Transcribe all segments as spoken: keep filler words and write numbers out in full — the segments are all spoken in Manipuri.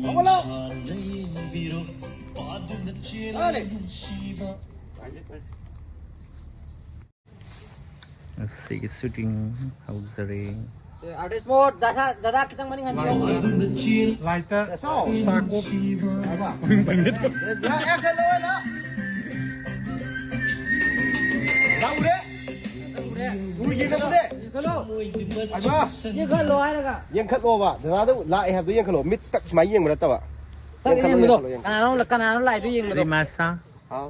ꯍꯧꯒꯠꯂꯣ꯫ ꯇꯥꯔꯦ꯫ ꯉꯁꯤꯒꯤ ꯁꯨꯇꯤꯡ ꯍꯧꯖꯔꯦ꯫ ꯑꯦ, artist mode, ꯗꯥꯗꯥ, ꯗꯥꯗꯥ ꯈꯤꯇꯪ ꯃꯅꯤꯡ ꯍꯟꯕꯤꯌꯣ꯫ ꯂꯥꯏꯠꯇ ꯆꯥꯎ꯫ ꯁꯥꯀꯣ꯫ ꯍꯥꯏꯕ? ꯃꯃꯤꯡ ꯄꯟꯒꯦ ꯇꯧꯋꯦ꯫ ꯂꯥ, action ꯂꯧꯔꯦ, ꯂꯥ꯫ ꯂꯥ, ꯎꯔꯦ? ꯎꯔꯦ, ꯌꯦꯡꯈꯠꯂꯨꯅꯦ꯫ ꯌꯦꯡꯈꯠꯂꯣ꯫ ꯍꯥꯏꯕ? ꯌꯦꯡꯈꯠꯂꯣ ꯍꯥꯏꯔꯒ꯫ ꯌꯦꯡꯈꯠꯂꯣꯕ꯫ ꯗꯥꯗꯥꯗꯣ ꯂꯥꯛꯑꯦ ꯍꯥꯏꯕꯗꯣ ꯌꯦꯡꯈꯠꯂꯣ꯫ ꯃꯤꯠꯇ ꯁꯨꯃꯥꯏꯅ ꯌꯦꯡꯕ ꯅꯠꯇꯕ꯫ ꯇꯛ ꯌꯦꯡꯈꯠꯂꯣ, ꯌꯦꯡꯕꯗꯣ꯫ ꯌꯦꯡꯈꯠꯂꯣ, ꯌꯦꯡꯈꯠꯂꯣ꯫ ꯀꯅꯥꯅꯣ, ꯀꯅꯥꯅꯣ ꯂꯥꯛꯏꯗꯣ ꯌꯦꯡꯕꯗꯣ꯫ ꯔꯤꯃꯥꯁꯥ꯫ ꯍꯥꯎ꯫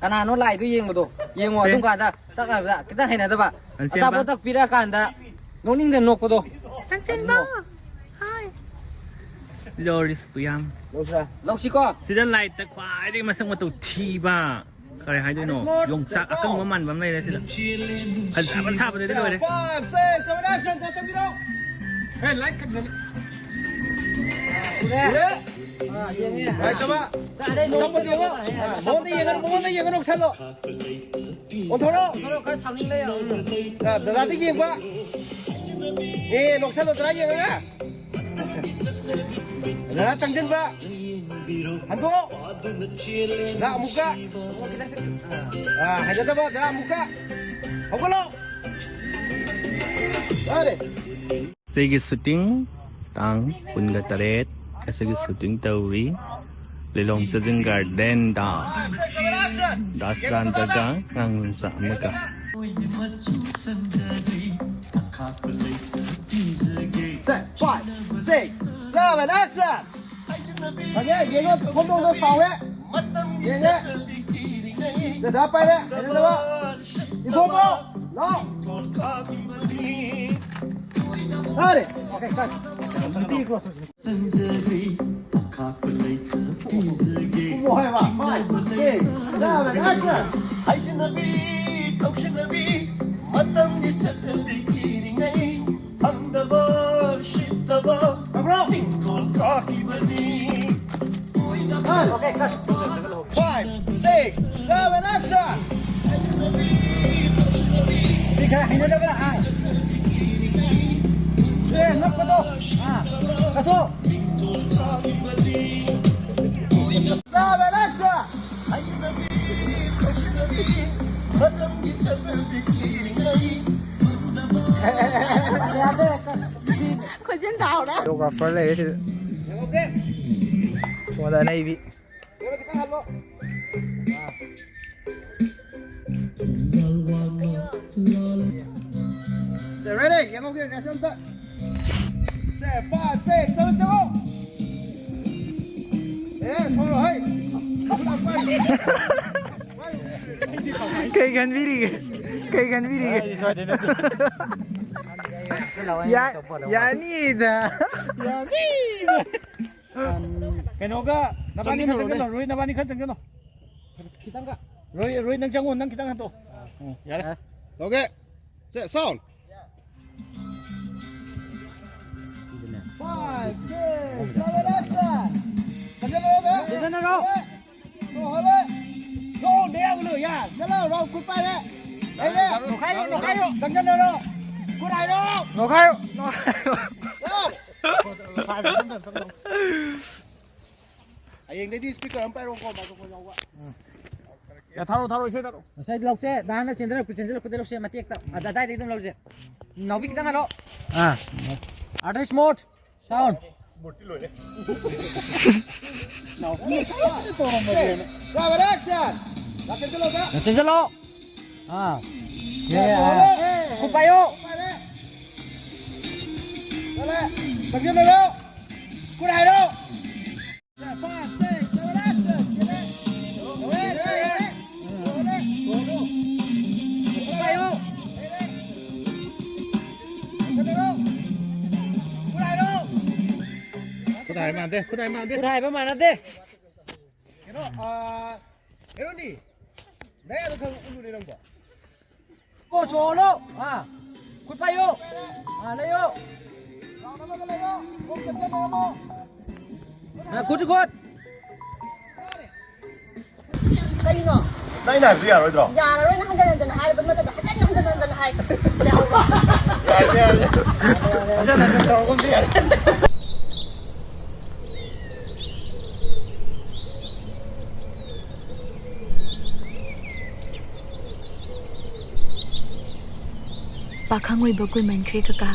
ꯀꯅꯥꯅꯣ ꯂꯥꯛꯏꯗꯣ ꯌꯦꯡꯕꯗꯣ? ꯌꯦꯡꯉꯣ, ꯁꯦ꯫ ꯑꯗꯨꯝ ꯀꯥꯟꯗ ꯇꯛ ꯍꯥꯏꯕꯗ ꯈꯤꯇꯪ ꯍꯩꯅꯗꯕ꯫ ꯑꯟꯁꯦꯝꯕ꯫ ꯑꯆꯥꯄꯣꯠ ꯇꯛ ꯄꯤꯔꯛꯑꯀꯥꯟꯗ ꯅꯣꯛꯅꯤꯡꯗ ꯅꯣꯛꯄꯗꯣ꯫ ꯑꯟꯁꯦꯝꯕ꯫ ꯍꯥꯏ꯫ ꯂꯣꯔꯤꯁ ꯄꯨꯌꯥꯝ꯫ ꯂꯧꯁꯤꯔꯥ? ꯂꯧꯁꯤꯀꯣ꯫ ꯁꯤꯗ ꯂꯥꯏꯠꯇ ꯈ꯭ꯋꯥꯏꯗꯒꯤ ꯃꯁꯛ ꯃꯇꯧ ꯊꯤꯕ꯫ ꯀꯔꯤ ꯍꯥꯏꯗꯣꯏꯅꯣ? ꯑꯟꯁꯃꯣꯔ꯫ ꯌꯣꯡꯆꯥꯛ ꯑꯀꯪꯕ ꯃꯥꯟꯕ ꯑꯃ ꯂꯩꯔꯦ ꯁꯤꯗ꯫ ꯐꯖꯕ ꯁꯥꯕꯗꯗꯤ ꯂꯣꯏꯔꯦ꯫ Five, six, seven, action, ꯆꯠꯆꯕꯤꯔꯣ꯫ ꯍꯦ, ꯂꯥꯏꯠ ꯀꯠ ꯎꯔꯦ꯫ ꯎꯔꯦ꯫ ꯑꯥ, ꯌꯦꯡꯉꯦ꯫ ꯅꯨꯡꯉꯥꯏꯇꯕ꯫ ꯀꯥꯏꯗꯩ ꯅꯣꯡ ꯆꯝꯐꯨꯠ ꯌꯦꯡꯉꯣ꯫ ꯃꯉꯣꯟꯗ ꯌꯦꯡꯉꯅꯨ, ꯃꯉꯣꯟꯗ ꯌꯦꯡꯉꯅꯨ, ꯅꯣꯛꯁꯜꯂꯣ꯫ ꯑꯣꯟꯊꯣꯔꯣ꯫ ꯑꯣꯟꯊꯣꯔꯣ, ꯈꯔ ꯁꯥꯎꯅꯤꯡ ꯂꯩ꯫ ꯎꯝ꯫ ꯑꯥ, ꯗꯗꯥꯗꯤ ꯌꯦꯡꯕ꯫ ꯑꯦ, ꯅꯣꯛꯁꯜꯂꯣ, ꯗꯗꯥ ꯌꯦꯡꯉꯒ꯫ ꯗꯗꯥ ꯆꯪꯁꯤꯟꯕ꯫ ꯍꯟꯗꯣꯛ꯫ ꯗꯗꯥ ꯑꯃꯨꯛꯀ꯫ ꯑꯥ, ꯍꯩꯅꯗꯕ, ꯗꯗꯥ ꯑꯃꯨꯛꯀ꯫ ꯍꯧꯒꯠꯂꯣ꯫ ꯌꯥꯔꯦ꯫ ꯁꯤꯒꯤ ꯁꯨꯇꯤꯡ ꯇꯥꯡ ꯀꯨꯟꯒ ꯇꯔꯦꯠ ꯑꯁꯤꯒꯤ ꯁꯨꯇꯤꯡ ꯇꯧꯔꯤ꯫ ꯂꯤꯂꯣꯡ ꯆꯥꯖꯤꯡ ꯒꯥꯔꯗꯦꯟꯗ ꯗꯥꯁ ꯂꯥꯟꯗꯒ ꯑꯉꯥꯡ ꯃꯆꯥ ꯑꯃꯒ꯫ Set, five, six, seven, action! ꯐꯪꯉꯦ, ꯌꯦꯡꯉꯣ, ꯈꯣꯝꯗꯣꯛꯑꯣ, ꯁꯥꯎꯔꯦ꯫ ꯌꯦꯡꯉꯦ꯫ ꯗꯗꯥ ꯄꯥꯏꯔꯦ, ꯍꯩꯅꯗꯕ꯫ ꯏꯟꯊꯣꯛꯑꯣ, ꯂꯥꯎ꯫ ꯐꯔꯦ꯫ Okay, cut. ꯅꯨꯄꯤꯒꯤ close up꯫ ꯆꯪꯖꯔꯤ, ꯑꯈꯥꯛꯄ ꯂꯩꯇ ꯄꯤꯖꯒꯦ꯫ ꯀꯨꯝꯃꯣ ꯍꯥꯏꯕ, five, six, seven, action! ꯍꯥꯏꯖꯅꯕꯤ, ꯀꯧꯁꯅꯕꯤ, ꯃꯇꯝꯒꯤ ꯆꯠꯅꯕꯤ ꯀꯤꯔꯤꯉꯩ, ꯐꯪꯗꯕ, ꯁꯤꯠꯇꯕ, ꯇꯧꯔꯣ꯫ ꯇꯤꯡꯒꯣꯜ ꯀꯥꯈꯤꯕꯅꯤ꯫ Five, six, seven, action! ꯍꯥꯏꯖꯅꯕꯤ, ꯍꯩꯅꯗꯕ, ꯑꯥ꯫ ꯑꯦ, ꯅꯞꯄꯗꯣ꯫ ꯑꯥ, ꯀꯠꯊꯣꯛ꯫ ꯈꯣꯟꯖꯦꯜ ꯇꯥꯍꯧꯔꯦ꯫ Videographer ꯂꯩꯔꯦ ꯁꯤꯗ꯫ ꯁꯣꯝꯗ ꯑꯅꯩꯕꯤ꯫ ꯁꯦ, ready? ꯌꯦꯡꯍꯧꯒꯦ, reaction ꯑꯝꯇ꯫ ꯁꯦ, five, six, seven, ꯆꯪꯉꯣ꯫ ꯑꯦ, ꯁꯣꯔꯣ, ꯍꯩ꯫ ꯀꯩ ꯈꯟꯕꯤꯔꯤꯒꯦ? ꯀꯩ ꯈꯟꯕꯤꯔꯤꯒꯦ? ꯑꯩꯗꯤ ꯁ꯭ꯋꯥꯏꯗꯩ ꯅꯠꯇꯦ꯫ ꯌꯥ-, ꯌꯥꯅꯤꯗ꯫ ꯌꯥꯅꯤꯗ꯫ ꯀꯩꯅꯣꯒ ꯅꯕꯥꯅꯤ ꯈꯔ ꯆꯪꯁꯤꯜꯂꯣ, ꯔꯣꯍꯤꯠ, ꯅꯕꯥꯅꯤ ꯈꯔ ꯆꯪꯁꯤꯜꯂꯣ꯫ ꯈꯤꯇꯪꯒ꯫ ꯔꯣꯍꯤꯠ, ꯔꯣꯍꯤꯠ, ꯅꯪ ꯆꯪꯉꯣ, ꯅꯪ ꯈꯤꯇꯪ ꯍꯟꯇꯣꯛꯑꯣ꯫ ꯎꯝ, ꯌꯥꯔꯦ꯫ Okay. Set, sound. Five, six, seven, action. ꯆꯪꯁꯤꯜꯂꯣ, ꯆꯪꯁꯤꯜꯂꯣ꯫ ꯅꯣꯛꯍꯜꯂꯦ꯫ ꯅꯣꯛꯑꯣ, ꯅꯌꯥ ꯎꯠꯂꯨ, ꯌꯥ꯫ ꯆꯠꯂꯣ, ꯔꯥꯎꯟ ꯈꯨꯠ ꯄꯥꯏꯔꯦ꯫ ꯂꯩꯔꯦ꯫ ꯅꯣꯈꯥꯏꯔꯣ, ꯅꯣꯈꯥꯏꯔꯣ꯫ ꯆꯪꯁꯤꯜꯂꯔꯣ꯫ ꯈꯨꯠ ꯍꯥꯏꯔꯣ꯫ ꯅꯣꯈꯥꯏꯔꯣ, ꯅꯣꯈꯥꯏꯔꯣ꯫ ꯌꯥ꯫ ꯍꯌꯦꯡꯗꯩꯗꯤ speaker ꯑꯃ ꯄꯥꯏꯔꯛꯑꯣꯀꯣ, microphone ꯌꯥꯎꯕ꯫ ꯌꯥ, ꯊꯥꯔꯣ, ꯊꯥꯔꯣ, ꯏꯁꯩ ꯊꯥꯔꯣ꯫ ꯉꯁꯥꯏ ꯂꯧꯁꯦ, ꯅꯍꯥꯟꯅ ꯆꯦꯟꯊꯔꯛꯄ, ꯆꯦꯟꯊꯔꯛꯄꯗ ꯂꯧꯁꯦ, ꯃꯇꯦꯛꯇ꯫ ꯑꯗ-, ꯑꯗꯥꯏꯗꯒꯤ ꯑꯗꯨꯝ ꯂꯧꯁꯦ꯫ ꯅꯥꯎꯕꯤ ꯈꯤꯇꯪ ꯍꯜꯂꯣ꯫ ꯑꯥ꯫ Artist mode, sound. Camera action. ꯂꯥꯛꯀꯦ, ꯆꯠꯂꯣ, ꯆꯠꯂꯣ꯫ ꯆꯦꯟꯁꯤꯜꯂꯣ꯫ ꯑꯥ꯫ ꯌꯥ, ꯌꯥ, ꯌꯥ꯫ ꯈꯨꯠ ꯄꯥꯏꯌꯣ꯫ ꯆꯠꯂꯦ꯫ ꯆꯪꯁꯤꯜꯂꯔꯣ꯫ ꯈꯨꯠ ꯍꯥꯏꯔꯣ꯫ Five, six, seven, action. ꯆꯦꯜꯂꯦ꯫ ꯌꯧꯔꯦ, ꯌꯧꯔꯦ, ꯌꯧꯔꯦ꯫ ꯌꯧꯔꯦ꯫ ꯈꯨꯠ ꯄꯥꯏꯌꯣ꯫ ꯆꯦꯜꯂꯦ꯫ ꯆꯪꯁꯤꯜꯂꯔꯣ꯫ ꯈꯨꯠ ꯍꯥꯏꯔꯣ꯫ ꯈꯨꯠ ꯍꯥꯏ ꯃꯥꯟꯗꯦ, ꯈꯨꯠ ꯍꯥꯏ ꯃꯥꯟꯗꯦ꯫ ꯈꯨꯠ ꯍꯥꯏꯕ ꯃꯥꯟꯅꯗꯦ꯫ ꯀꯩꯅꯣ, ꯑꯥ, ꯀꯩꯅꯣꯅꯤ, ꯅꯌꯥꯗꯣ ꯈꯔ ꯎꯠꯂꯨꯅꯦ ꯅꯪꯕꯣ꯫ ꯑꯣ, ꯆꯣꯡꯍꯜꯂꯣ꯫ ꯑꯥ, ꯈꯨꯠ ꯄꯥꯏꯌꯣ꯫ ꯑꯥ, ꯂꯩꯌꯣ꯫ ꯔꯥꯎꯟ ꯑꯃꯒ ꯂꯩꯌꯣ꯫ ꯈꯣꯡ ꯆꯞ ꯆꯞ ꯂꯩꯔꯝꯃꯣ꯫ ꯑꯥ, ꯈꯨꯠ, ꯈꯨꯠ꯫ ꯀꯩꯅꯣ? ꯅꯪ ꯑꯩꯅ ꯍꯥꯏꯕꯗꯨ ꯌꯥꯔꯣꯏꯗ꯭ꯔꯣ? ꯌꯥꯔꯔꯣꯏꯅ ꯍꯟꯖꯟ ꯍꯟꯖꯟ ꯍꯥꯏꯔꯕ ꯃꯇꯝꯗ ꯍꯟꯖꯟ ꯍꯟꯖꯟ ꯍꯟꯖꯟ ꯍꯥꯏ꯫ ꯐꯖꯅ ꯑꯗꯨꯝ ꯇꯧꯔꯒꯨꯝꯁꯤ ꯌꯥꯔꯦ꯫ ꯄꯥꯈꯪ ꯑꯣꯏꯕ ꯀꯨꯏꯃꯟꯈ꯭ꯔꯦ ꯀꯀꯥ꯫